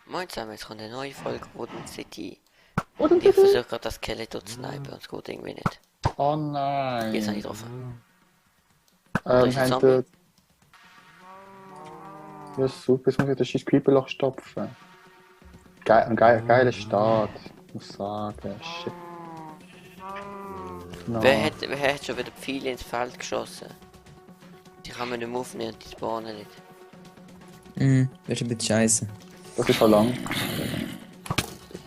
Moin zusammen, jetzt kommt eine neue Folge Roden City. Oder Und ich versuche gerade das Skeleton zu snipen und es geht irgendwie nicht. Oh Jetzt habe ich nein. getroffen. Da ist ein Haben Zombie. ja super, jetzt muss ich das scheiß Creeperloch stopfen. Geiler Start, muss sagen. Shit. No. Wer hat schon wieder Pfeile ins Feld geschossen? Die kann man nicht mehr aufnehmen und die spawnen nicht. Das ist ein bisschen scheiße. Das ist schon lang.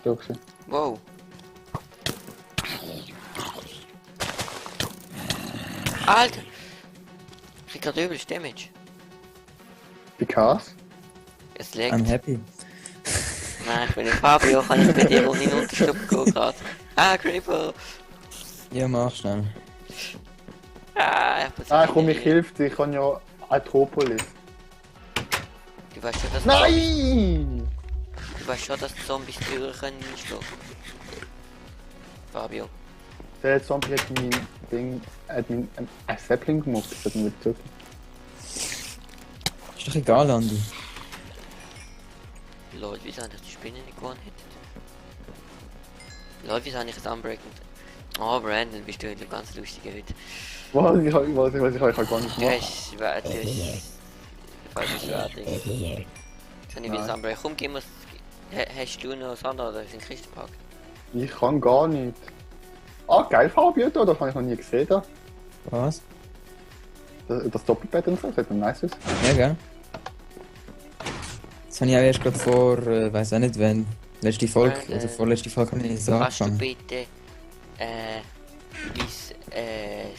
Da gewesen. Wow. Alter! Ich krieg gerade übelst Damage. Because? Es leckt. I'm happy. Nein, ich bin ein Fabio, kann ich bei dir auch in den Unterschlupf gehen gerade. Ah, Creeper! Ja, mach schnell. Ah, Komm, ich helfe dir, ich kann ja Atropolis. Du weißt schon, dass Nein! Du weißt schon, dass Zombies Türen können einschlagen. Fabio. Der Zombie hat mein Ding, ein Sapling gemacht, das hat mir wieder zurück. Ist doch egal, Andi. Lol, wieso habe ich die Spinne nicht gewonnen hätte? Lol, wieso habe ich ein Unbreakend? Oh, Brandon, bist du heute ganz lustig heute. Was? Ich habe gar nicht Ja, gemacht. ich werde falsches Wording. Jetzt habe ich wieder ein Unbreak. Komm, gib mir's. Hast du noch was anderes oder ist ein Christenpark? Ich kann gar nicht. Ah, geil, Fabio, da, das habe ich noch nie gesehen. Da. Was? Das Doppelbett und so, das sieht nice aus. Ja, gell? Das habe ich auch erst gerade vor, weiß auch nicht wann. Letzte Folge, also vorletzte Folge habe ich das Kannst du angefangen. bitte, mein,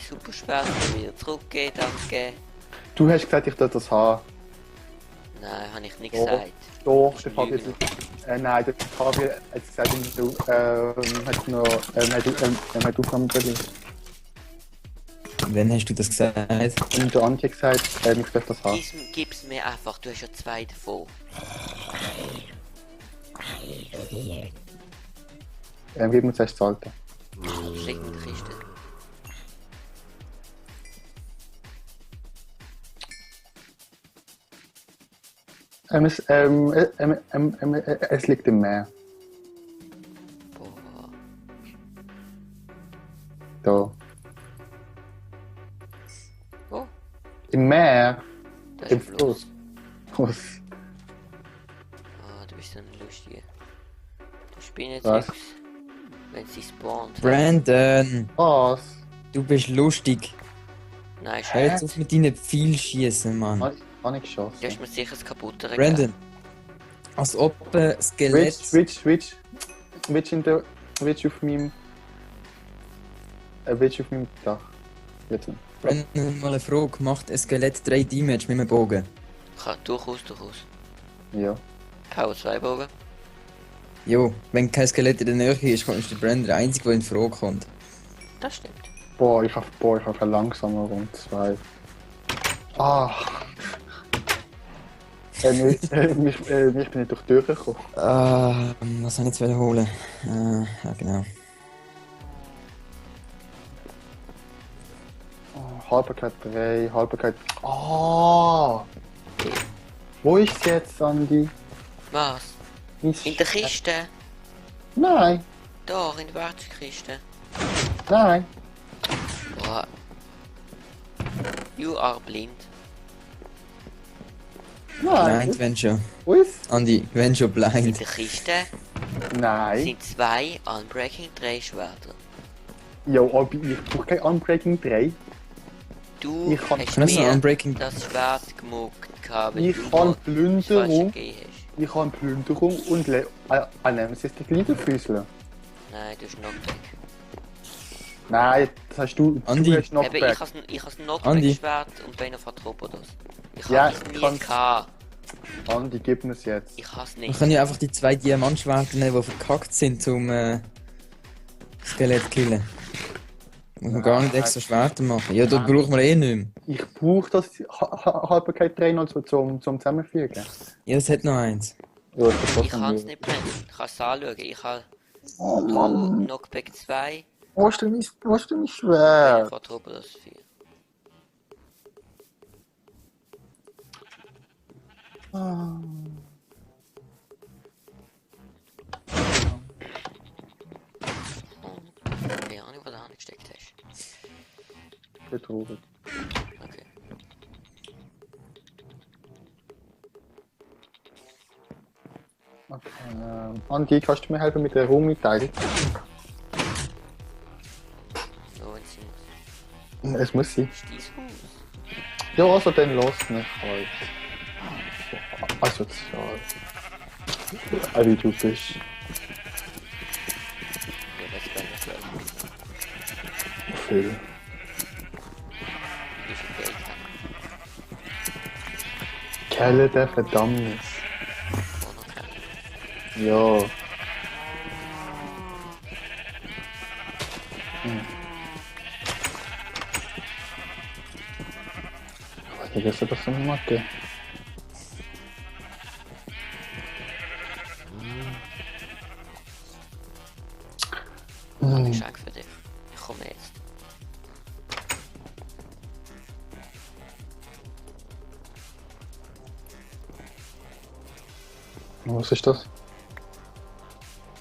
Superschwert wieder zurückgeben, danke? Du hast gesagt, ich darf das haben. Nein, habe ich nicht Doch. gesagt. Doch, Das der ist Fabio Lüge. nein, der Fabio hat gesagt, du hat noch hat Aufnahmebrille. Wann hast du das gesagt? Und der Andi hat gesagt, ich darf das haben. Gib's mir einfach, du hast ja zwei davon. Wie muss ich das alte? Schick mir die Kiste. Es liegt im Meer. Boah. Da. Oh, Im Meer? da Im ist ein Fluss? Was? Ah, du bist so ein Lustiger. Der Spinne Was? wenn sie spawnt. Brandon, Was? du bist lustig. Nein, Hör jetzt auf mit deinen Pfeil schießen, Mann. Habe ich geschossen. du hast mir sicher das kaputte Brandon, als ob ein Skelett... Switch auf meinem... Switch auf meinem Dach. Jetzt. Brandon, mal eine Frage. Macht ein Skelett 3 Damage mit einem Bogen? Kann durchaus. Ja. Hau zwei Bogen. Jo, wenn kein Skelett in der Nähe ist, ist der Brandon der Einzige, der in Frage kommt. Das stimmt. Boah, ich hab ein langsamer rund 2. Ah. Ich bin nicht durch die Tür gekommen. Was soll ich jetzt holen? Ja, genau. Oh, Haltbarkeit 3, Haltbarkeit... Ah! Wo ist es jetzt, Andi? Was? In der Kiste? Nein, Doch, in der Werkzeugkiste. nein. Boah. You are blind. Blind, wenn schon. Wo ist Andi, wenn schon In blind. der Kiste Nein. sind zwei Unbreaking 3 Schwerter. Ja, aber ich brauche kein Unbreaking 3. Du Ich kann- hast Kann ich so mir Unbreaking... das Schwert gemuckt, weil Ich du kann mir das falsche Plünderung. gegeben hast. Ich habe Plünderung und Nemesis die Gliederfüßler. Nein, du hast Knockback. Nein, das hast du. Andi. Du hast Eben, Knockback. ich has ein Andi. Knockback-Schwert und bin auf Arthropodos. Ich Ja, hab es ich nie kann's- gehabt. Andi, gib mir's jetzt. Ich has Man nicht. kann ja einfach die 2 Diamantschwerter nehmen, die verkackt sind, zum Skelett killen. Muss man gar nicht extra Schwerter machen. Ja, dort braucht man eh nicht mehr. Ich brauche das Haltbarkeit 3 noch zum Zusammenfügen. Ja, es hat noch eins. Ja, das ist Ich trotzdem kann es gut. nicht brennen. Ich kann es anschauen. Ich habe Oh Mann. Knockback 2 Wo ist denn mein und bin Schwert? auf Arthropodos 4. bisschen traurig. Okay. Okay, Andi, kannst du mir helfen mit der Raummitteilung? So, wenn sie muss. Es muss sein. Ist dein Haus? Ja, also dann lass mich halt. Asozial. Wie du bist. Ja, das kann ich gleich mit. Viel. Wie viel Geld haben Kelle der Verdammnis. wir? Auch noch keinen. Ja. Ich vergesse das in Mathe. Ein Geschenk für dich. Ich komme jetzt. Was ist das?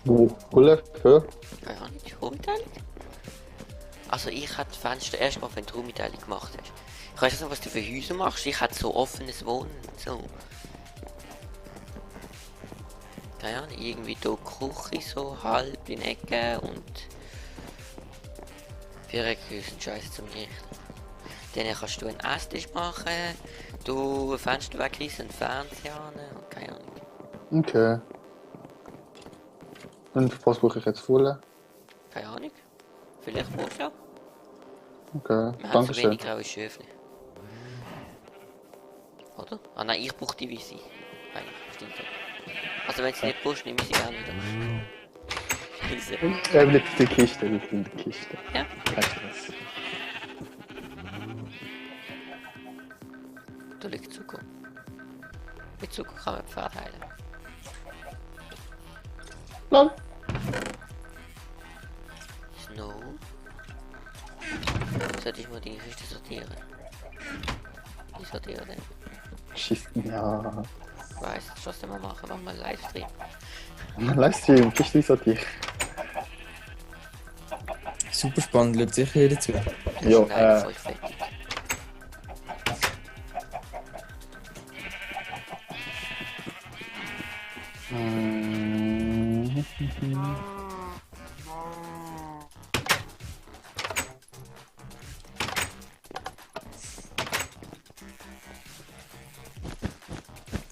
Bulle für? Keine Ahnung, die Raummitteilung? Also ich hatte das Fenster erst mal, wenn du die Raummitteilung gemacht hast. Ich weiß nicht, was du für Häuser machst. Ich hatte so offenes Wohnen. So. Keine Ahnung, irgendwie da Küche so halb in Ecke und Viereckig sind scheiße zum Richten. Dann kannst du einen Esstisch machen, du ein Fenster wegreißen, einen Fernseher an und keine Ahnung. Okay. Und was brauche ich jetzt voll? Keine Ahnung. Vielleicht brauchst du ja. Okay, Wir haben so danke schön. wenig graue Schöfli. Oder? Ah nein, ich brauche die Weisse. Eigentlich, stimmt das. Also wenn du sie nicht brauchst, nehme ich sie gerne wieder. Scheiße. Liegt in der Kiste, liegt in der Kiste. Ja. Kein Stress. Da liegt Zucker. Mit Zucker kann man Pferd heilen. Lol. Snow. Sollte ich mal die Kiste sortieren? Wie sortieren denn? Schießen, ja. Ich weiß, was soll man machen? Machen wir einen Livestream. Livestream, Kiste sortiert. Super spannend, schaut sicher jeder zu. Ja, Nein, voll fertig.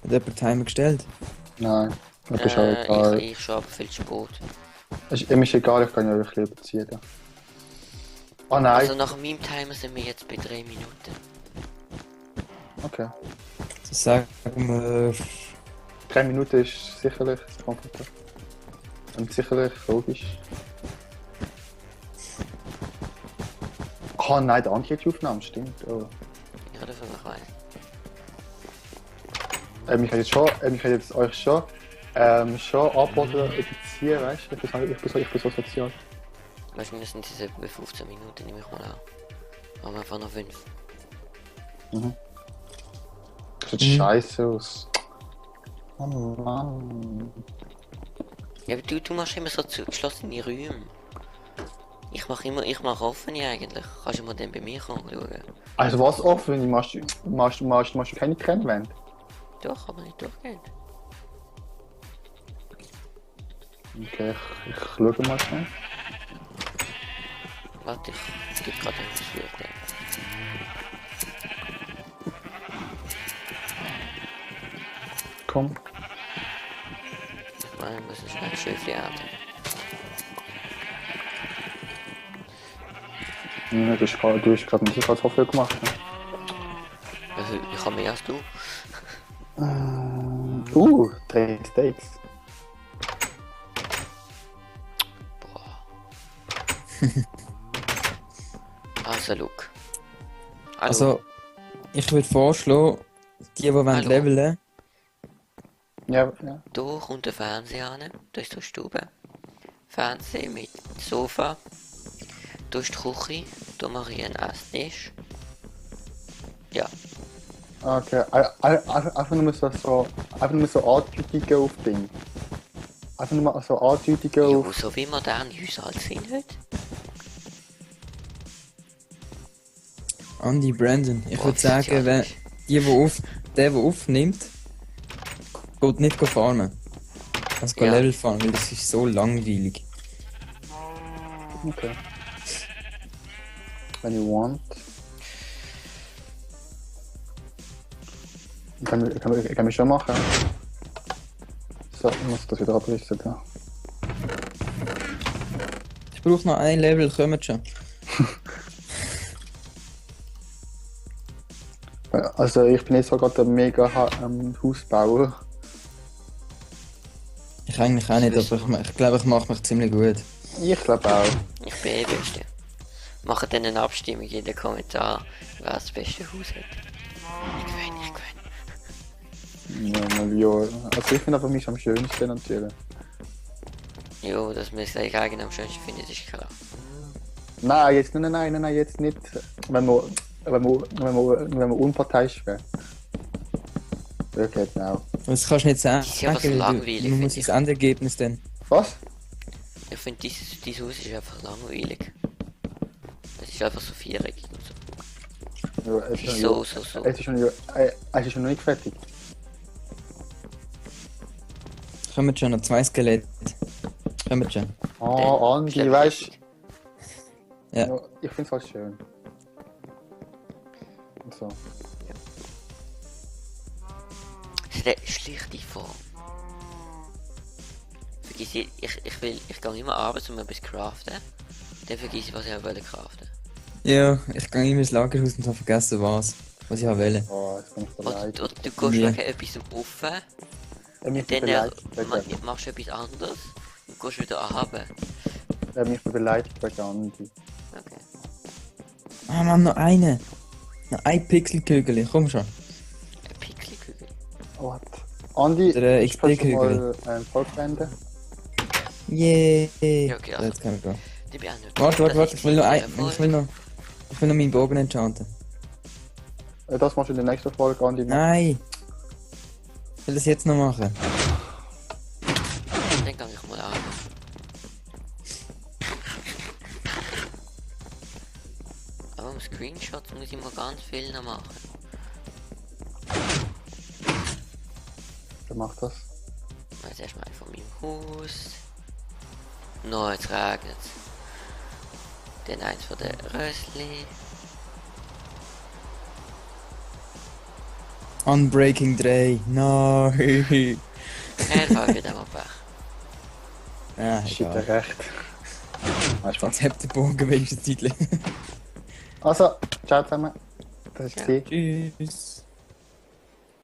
Hat jemand Timer gestellt? Nein, das ist auch egal. Ich schon, aber viel zu spät. Mir ist egal, ich kann ja wirklich überziehen. Oh nein. Also nach meinem Timer sind wir jetzt bei 3 Minuten. Okay. So sagen wir 3 Minuten ist sicherlich komfortabel. Und sicherlich logisch. Oh nein, der andere hat die Aufnahme, stimmt. Oh. Ja, das ich weiß. Ich kann jetzt schon, ich kann jetzt euch schon antworten, edizieren, weißt du? Ich bin so sozial. Weißt du, wir sind jetzt etwa bei 15 Minuten, nehme ich mal an. Machen wir einfach noch 5. Das sieht scheiße aus. Oh Mann. Ja, aber du machst immer so geschlossene Räume. Ich mache offene eigentlich. Kannst du mal dann bei mir anschauen? Also was offen? Machst du keine Trennwände? Doch, aber nicht durchgehend. Okay, ich schaue mal schnell. Warte, ich gebe gerade einen Ausführung. Komm. Ich meine, wir müssen schnell Schöfli ernten. Ja, du hast gerade Musik als Hoffnung gemacht. Ne? Also, ich habe mehr als du. 3 Steaks. Boah. Also, look. Hallo. Also, ich würde vorschlagen, die wollen Hallo. leveln, Ja. Da kommt der Fernseher an, da ist die Stube. Fernseher mit Sofa. Da ist die Küche, da mache ich einen Esstisch. Ja, Okay, einfach nur so Andeutungen auf Ding. Einfach nur mal so Andeutungen jo, auf... so wie moderne Häuser halt sind heute. Andy, Brandon, ich Boah, würde wie sind sie sagen, wenn alt? der aufnimmt, geht nicht farmen. Also Ja. Level farmen, weil das ist so langweilig. Okay. When you want. Ich kann mich schon machen. So, ich muss das wieder abrüsten. Ja. Ich brauche noch ein Level, kommt schon. Also ich bin jetzt so gerade ein mega Hausbauer. Ich eigentlich auch nicht, aber ich glaube, ich mache mich ziemlich gut. Ich glaube auch. Ich bin eh Beste. Macht dann eine Abstimmung in den Kommentaren, wer das beste Haus hat. Ich gewinne. Ja, also ich finde aber mich am schönsten natürlich. Jo, dass man es gleich eigen am schönsten findet, ist klar. Nein, jetzt nein, jetzt nicht. Wenn man unparteiisch wäre. Wirklich genau. Das kannst du nicht sagen, Das ist aber so weil langweilig, du musst finde das Endergebnis dann. Was? Ich finde, dieses Haus ist einfach langweilig. Es ist einfach so viereckig und so. Ja, Es ist so. Es ist schon noch nicht fertig. Kommen schon noch 2 Skelette. Kommen schon. Oh, Dann ist Andi, der weißt fertig. Ja. ja, ich finde es halt schön. Und so. Schlichte Form. Vergiss ich gehe immer abends um etwas craften. Dann vergiss ich, was ich wollte craften. Ja, ich gehe immer ins Lagerhaus und habe vergessen was ich wollte. Oh, jetzt bin ich beleidigt. Oder du gehst Ja. wegen etwas offen, Ich bin dann beleidigt machst du etwas anderes und gehst wieder anhaben. ich bin beleidigt wegen Andi. Okay. Ah Mann, noch eine. Noch ein Pixelkügel, komm schon. Ein Pixelkügel. What? Andi, Der ich kann schon XP-Kügel. mal ein Volk beenden. Yeah. Ja, okay, also. Jetzt kann ich gehen. Die bin auch nicht Warte, ich will noch meinen Bogen enchanten. Das machst du in der nächsten Folge, Andi. Nein! Ich will das jetzt noch machen. Dann kann ich mal an. Aber um Screenshots muss ich mal ganz viel noch machen. Wer macht das? Jetzt erstmal von meinem Haus. No, jetzt regnet es. Dann eins von der Rösli. Unbreaking 3. Nein! Er war wieder mal Pech. Ja, Shit, egal. recht. Weißt du was? Jetzt habt ihr Bogen wenigstens Zeit. Also, ciao zusammen. Das ist Ja. gewesen. Tschüss.